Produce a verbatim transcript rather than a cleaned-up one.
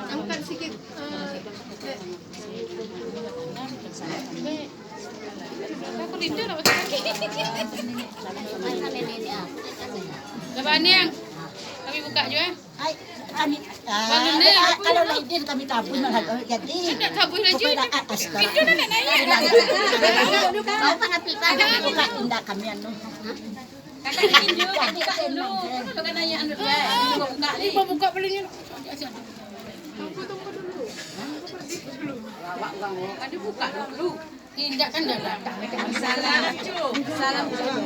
Angkat sikit. Eh, Sabar, Niang. Kami buka je, eh. Hai, kami, ah, kalau lain kami tabun lah, jadi. Pintu nak naik. Buka indah kami anu. Buka dulu. Buka dulu. Buka dulu. Buka dulu. Indak kan dah datang. Salam, Cuk. Salam, Cuk.